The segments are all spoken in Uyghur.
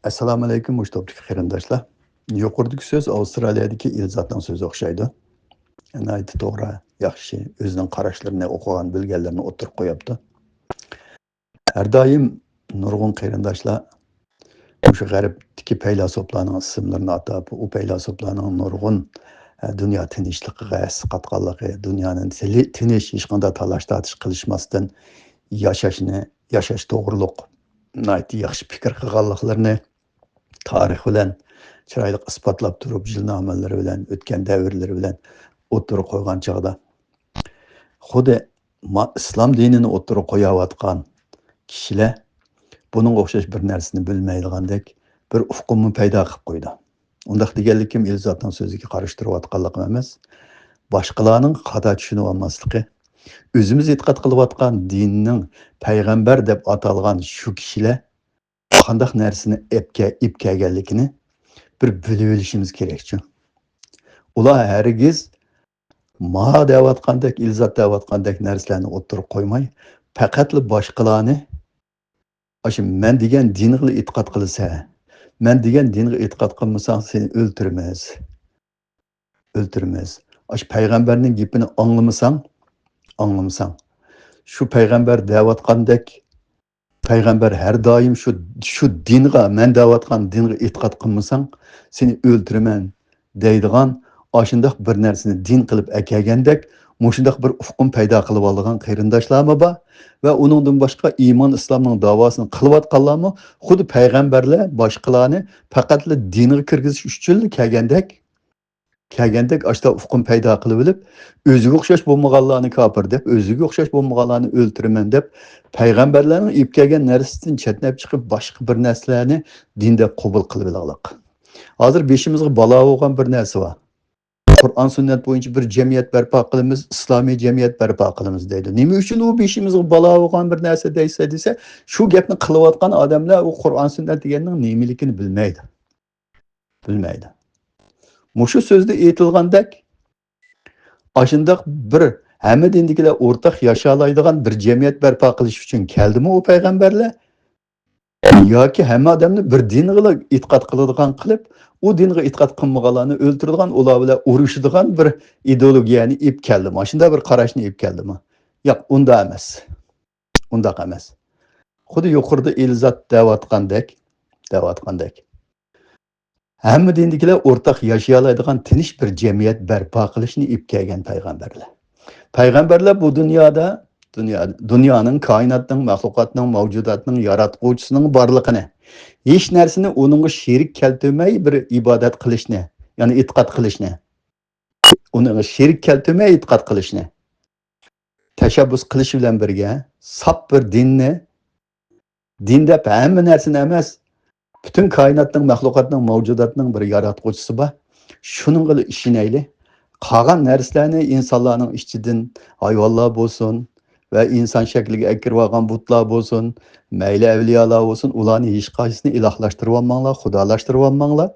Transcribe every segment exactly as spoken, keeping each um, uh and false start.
ئەسسالامۇئەلەيكۇم، مۇشۇ توپتىكى قېرىنداشلار. يۇقىرىدىكى سۆز ئاۋسترالىيەدىكى ئېلزاتنىڭ سۆزى ئوخشايدۇ. ناھايىتى توغرا، ياخشى، ئۆزىنىڭ قاراشلىرىنى، ئوقۇغان، بىلگەنلىرىنى ئوتتۇرىغا قويۇپتۇ. ھەر دائىم نۇرغۇن قېرىنداشلار مۇشۇ غەربتىكى پەيلاسوپلارنىڭ ئىسىملىرىنى ئاتاپ، ئۇ پەيلاسوپلارنىڭ نۇرغۇن، ئە، دۇنيا تىنچلىقىغا ھەسسە قاتقانلىقى، دۇنيانىڭ تىلى تىنچ، ھېچقانداق تالاش-تارتىش قىلىشماستىن ياشاشنى، ياشاش توغرۇلۇق ناھايىتى ياخشى پىكىر قىلغانلىقلىرىنى تارىخ بىلەن چىرايلىق ئىسپاتلاپ تۇرۇپ، يىلنامىلىرى بىلەن، ئۆتكەن دەۋرلىرى بىلەن ئوتتۇرىغا قويغان چاغدا، خۇددى ما-، ئىسلام دىنىنى ئوتتۇرىغا قويۇۋاتقان كىشىلەر بۇنىڭغا ئوخشاش بىر نەرسىنى بىلمەيدىغاندەك بىر ئۇقۇممۇ پەيدا قىلىپ قويدى. ئۇنداق دېگەنلىكىم ئېلزاتنىڭ سۆزىگە قارشى تۇرۇۋاتقانلىقىم ئەمەس، باشقىلارنىڭ خاتا چۈشىنىۋالماسلىقى، ئۆزىمىز ئېتىقاد قىلىۋاتقان دىننىڭ پەيغەمبەر دەپ ئاتالغان شۇ كىشىلەر قانداق نەرسىنى ئەپكە-، ئېلىپ كەلگەنلىكىنى بىر بىلىۋېلىشىمىز كېرەكچۇ. ئۇلار ھەرگىز ما دەۋاتقاندەك، ئىلزات دەۋاتقاندەك نەرسىلەرنى ئوتتۇرىغا قويماي، پەقەتلا باشقىلارنى ئاشۇ مەن دېگەن دىنغىلا ئېتىقاد قىلىسەن، مەن دېگەن دىنغا ئېتىقاد قىلمىساڭ سېنى ئۆلتۈرىمىز، ئۆلتۈرىمىز. ئاشۇ پەيغەمبەرنىڭ گېپىنى ئاڭلىمىساڭ، ئاڭلىمىساڭ، شۇ پەيغەمبەر دەۋاتقاندەك، پەيغەمبەر ھەر دائىم شۇ، شۇ دىنغا، مەن دەۋاتقان دىنغا ئېتىقاد قىلمىساڭ، سېنى ئۆلتۈرىمەن دەيدىغان، ئاشۇنداق بىر نەرسىنى دىن قىلىپ ئەكەلگەندەك، مۇشۇنداق بىر ئۇقۇم پەيدا قىلىۋالىدىغان قېرىنداشلارمۇ بار ۋە ئۇنىڭدىن باشقا ئىمان ئىسلامنىڭ داۋاسىنى قىلىۋاتقانلارمۇ خۇددى پەيغەمبەرلەر باشقىلارنى پەقەتلا دىنغا كىرگۈزۈش ئۈچۈنلا كەلگەندەك، كەلگەندەك ئاشتا ئۇقۇم پەيدا قىلىۋېلىپ، ئۆزىگە ئوخشاش بولمىغانلارنى كاپىر دەپ، ئۆزىگە ئوخشاش بولمىغانلارنى ئۆلتۈرىمەن دەپ، پەيغەمبەرلەرنىڭ ئېلىپ كەلگەن نەرسىسىدىن چەتنەپ چىقىپ، باشقا بىر نەرسىلەرنى دىن دەپ قوبۇل قىلىۋېلىڭلار. ھازىر بېشىمىزغا بالا بولغان بىر نەرسە بار. قۇرئان سۈننەت بويىچە بىر جەمئىيەت بەرپا قىلىمىز، ئىسلامىي جەمئىيەت بەرپا قىلىمىز دەيدۇ. نېمە ئۈچۈن ئۇ بېشىمىزغا بالا بولغان بىر نەرسە دەيسە دېسە، شۇ گەپنى قىلىۋاتقان ئادەملەر ئۇ قۇرئان سۈننەت دېگەننىڭ نېمىلىكىنى بىلمەيدۇ. بىلمەيدۇ. مۇشۇ سۆزدە ئېيتىلغاندەك، ئاشۇنداق بىر ھەممە دىندىكىلەر ئورتاق ياشالايدىغان بىر جەمئىيەت بەرپا قىلىش ئۈچۈن كەلدىمۇ ئۇ پەيغەمبەرلەر؟ ياكى ھەممە ئادەمنى بىر دىنغىلا ئېتىقاد قىلىدىغان قىلىپ، ئۇ دىنغا ئېتىقاد قىلمىغانلارنى ئۆلتۈرىدىغان، ئۇلار بىلەن ئۇرۇشىدىغان بىر ئىدېئولوگىيەنى ئېلىپ كەلدىمۇ؟ ئاشۇنداق بىر قاراشنى ئېلىپ كەلدىمۇ؟ ياق، ئۇنداق ئەمەس. ئۇنداق ئەمەس. خۇددى يۇقىرىدا ئېلزات دەۋاتقاندەك، دەۋاتقاندەك. ھەممە دىندىكىلەر ئورتاق ياشىيالايدىغان تىنچ بىر جەمئىيەت بەرپا قىلىشنى ئېلىپ كەلگەن پەيغەمبەرلەر. پەيغەمبەرلەر بۇ دۇنيادا، دۇنيا، دۇنيانىڭ، كائىناتنىڭ، مەخلۇقاتنىڭ، ماۋجۇداتنىڭ ياراتقۇچىسىنىڭ بارلىقىنى، ھېچ نەرسىنى ئۇنىڭغا شېرىك كەلتۈرمەي بىر ئىبادەت قىلىشنى، يەنى ئېتىقاد قىلىشنى، ئۇنىڭغا شېرىك كەلتۈرمەي ئېتىقاد قىلىشنى، تەشەببۇس قىلىش بىلەن بىرگە، ساپ بىر دىننى، دىن دەپ ھەممە نەرسىنى ئەمەس، پۈتۈن كائىناتنىڭ، مەخلۇقاتنىڭ، مەۋجۇداتنىڭ بىر ياراتقۇچىسى بار. شۇنىڭغىلا ئىشىنەيلى. قالغان نەرسىلەرنى ئىنسانلارنىڭ ئىچىدىن ھايۋانلار بولسۇن ۋە ئىنسان شەكلىگە ئەكىرىۋالغان بۇتلار بولسۇن، مەيلى ئەۋلىيالار بولسۇن، ئۇلارنى ھېچقايسىسىنى ئىلاھلاشتۇرۇۋالماڭلار، خۇدالاشتۇرۇۋالماڭلار.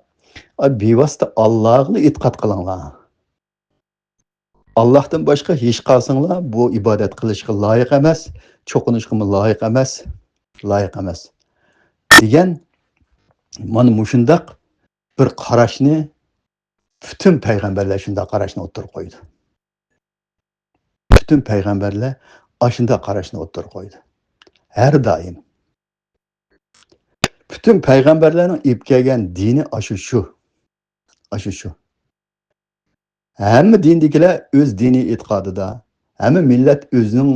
بىۋاسىتە ئاللاغىلا ئېتىقاد قىلىڭلار. ئاللاھتىن باشقا ھېچقايسىڭلار بۇ ئىبادەت قىلىشقا لايىق ئەمەس، چوقۇنۇشقىمۇ لايىق ئەمەس، لايىق ئەمەس دېگەن مانا مۇشۇنداق بىر قاراشنى، پۈتۈن پەيغەمبەرلەر شۇنداق قاراشنى ئوتتۇرىغا قويىدۇ. پۈتۈن پەيغەمبەرلەر ئاشۇنداق قاراشنى ئوتتۇرىغا قويىدۇ. ھەر دائىم. پۈتۈن پەيغەمبەرلەرنىڭ ئېلىپ كەلگەن دىنى ئاشۇ شۇ. ئاشۇ شۇ. ھەممە دىندىكىلەر ئۆز دىنىي ئېتىقادىدا، ھەممە مىللەت ئۆزىنىڭ،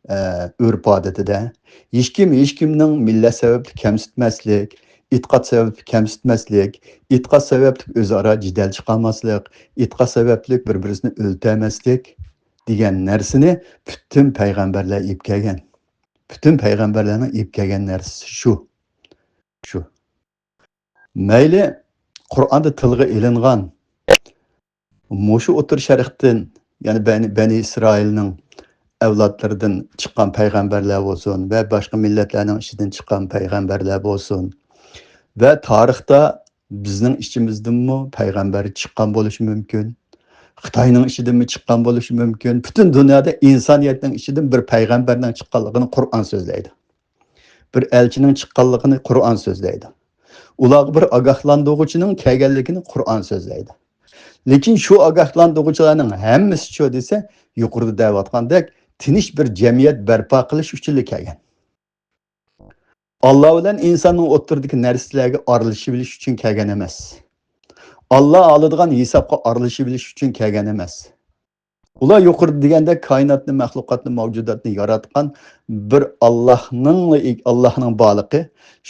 ئە، ئۆرپ-ئادىتىدە. ھېچكىم ھېچكىمنىڭ مىللەت سەۋەبلىك كەمسىتمەسلىك، ئېتىقاد سەۋەبلىك كەمسىتمەسلىك، ئېتىقاد سەۋەبلىك ئۆزئارا جېدەل چىقارماسلىق، ئېتىقاد سەۋەبلىك بىر-بىرسىنى ئۆلتۈرمەسلىك دېگەن نەرسىنى پۈتۈن پەيغەمبەرلەر ئېلىپ كەلگەن. پۈتۈن پەيغەمبەرلەرنىڭ ئېلىپ كەلگەن نەرسىسى شۇ. شۇ. مەيلى قۇرئاندا تىلغا ئېلىنغان مۇشۇ ئوتتۇرا شەرقتىن، يەنى بەنى، بەنى ئىسرائىلنىڭ ئەۋلادلىرىدىن چىققان پەيغەمبەرلەر بولسۇن ۋە باشقا مىللەتلەرنىڭ ئىچىدىن چىققان پەيغەمبەرلەر بولسۇن ۋە تارىختا بىزنىڭ ئىچىمىزدىنمۇ پەيغەمبەر چىققان بولۇشى مۇمكىن. خىتاينىڭ ئىچىدىنمۇ چىققان بولۇشى مۇمكىن. پۈتۈن دۇنيادا ئىنسانىيەتنىڭ ئىچىدىن بىر پەيغەمبەرنىڭ چىققانلىقىنى قۇرئان سۆزلەيدۇ. بىر ئەلچىنىڭ چىققانلىقىنى قۇرئان سۆزلەيدۇ. ئۇلارغا بىر ئاگاھلاندۇرغۇچىنىڭ كەلگەنلىكىنى قۇرئان سۆزلەيدۇ. لېكىن شۇ ئاگاھلاندۇرغۇچىلارنىڭ ھەممىسىچۇ دېسە، يۇقىرىدا دەۋاتقاندەك، تىنچ بىر جەمئىيەت بەرپا قىلىش ئۈچۈنلا كەلگەن. ئاللا بىلەن ئىنساننىڭ ئوتتۇرىدىكى نەرسىلەرگە ئارىلىشىۋېلىش ئۈچۈن كەلگەن ئەمەس. ئاللا ئالىدىغان ھېسابقا ئارىلىشىۋېلىش ئۈچۈن كەلگەن ئەمەس. ئۇلار يۇقىرىدا دېگەندەك كائىناتنى، مەخلۇقاتنى، مەۋجۇداتنى ياراتقان بىر ئاللاھنىڭ، ئاللاھنىڭ بارلىقى،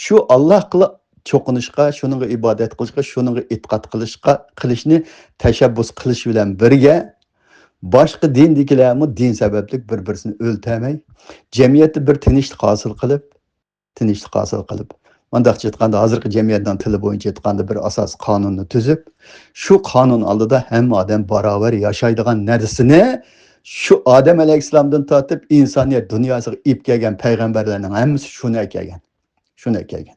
شۇ ئاللاھقىلا چوقۇنۇشقا، شۇنىڭغا ئىبادەت قىلىشقا، شۇنىڭغا ئېتىقاد قىلىشقا، قىلىشنى تەشەببۇس قىلىش بىلەن بىرگە، باشقا دىندىكىلەرمۇ دىن سەۋەبلىك بىر-بىرسىنى ئۆلتەرمەي، جەمئىيەتتە بىر تىنچلىق ھاسىل قىلىپ، تىنچلىق ھاسىل قىلىپ، مۇنداقچە ئېيتقاندا، ھازىرقى جەمئىيەتنىڭ تىلى بويىچە ئېيتقاندا، بىر ئاساسىي قانۇننى تۈزۈپ، شۇ قانۇن ئالدىدا ھەممە ئادەم باراۋەر ياشايدىغان نەرسىنى شۇ ئادەم ئەلەيھىسسالامدىن تارتىپ ئىنسانىيەت دۇنياسىغا ئېلىپ كەلگەن پەيغەمبەرلەرنىڭ ھەممىسى شۇنى ئەكەلگەن. شۇنى ئەكەلگەن.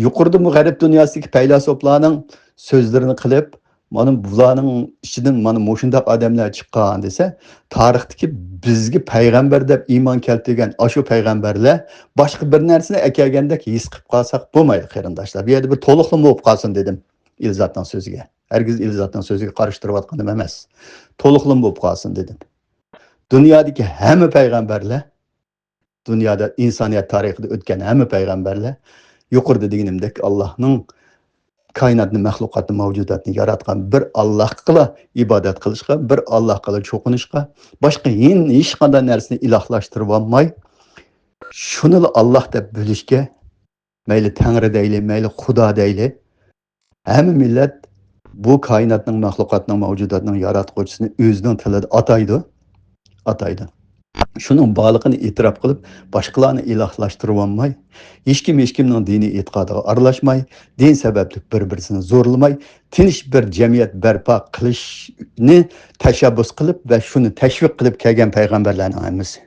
يۇقىرىدا بۇ غەرب دۇنياسىدىكى پەيلاسوپلارنىڭ سۆزلىرىنى قىلىپ، مانا بۇلارنىڭ ئىچىدىن مانا مۇشۇنداق ئادەملەر چىققان دېسە، تارىختىكى بىزگە پەيغەمبەر دەپ ئىمان كەلتۈرگەن ئاشۇ پەيغەمبەرلەر باشقا بىر نەرسىنى ئەكەلگەندەك ھېس قىلىپ قالساق بولمايدۇ، قېرىنداشلار. بۇ يەردە بىر تولۇقلىما بولۇپ قالسۇن دېدىم ئىلزاتنىڭ سۆزىگە. ھەرگىز ئىلزاتنىڭ سۆزىگە قارشى تۇرۇۋاتقىنىم ئەمەس. تولۇقلىما بولۇپ قالسۇن دېدىم. دۇنيادىكى ھەممە پەيغەمبەرلەر، دۇنيادا ئىنسانىيەت تارىخىدا ئۆتكەن ھەممە پەيغەمبەرلەر يۇقىرىدا دېگىنىمدەك ئاللاھنىڭ كائىناتنى، مەخلۇقاتنى، مەۋجۇداتنى ياراتقان بىر ئاللاھقىلا ئىبادەت قىلىشقا، بىر ئاللاھقىلا چوقۇنۇشقا، باشقا ھېن-، ھېچقانداق نەرسىنى ئىلاھلاشتۇرۇۋالماي، شۇنىلا ئاللاھ دەپ بىلىشكە، مەيلى تەڭرى دەيلى، مەيلى خۇدا دەيلى، ھەممە مىللەت بۇ كائىناتنىڭ، مەخلۇقاتنىڭ، مەۋجۇداتنىڭ ياراتقۇچىسىنى ئۆزىنىڭ تىلىدا ئاتايدۇ. ئاتايدۇ. شۇنىڭ بارلىقىنى ئېتىراپ قىلىپ، باشقىلارنى ئىلاھلاشتۇرۇۋالماي، ھېچكىم ھېچكىمنىڭ دىنىي ئېتىقادىغا ئارىلاشماي، دىن سەۋەبلىك بىر-بىرسىنى زورلىماي، تىنچ بىر جەمئىيەت بەرپا قىلىشنى تەشەببۇس قىلىپ ۋە شۇنى تەشۋىق قىلىپ كەلگەن پەيغەمبەرلەرنىڭ ھەممىسى.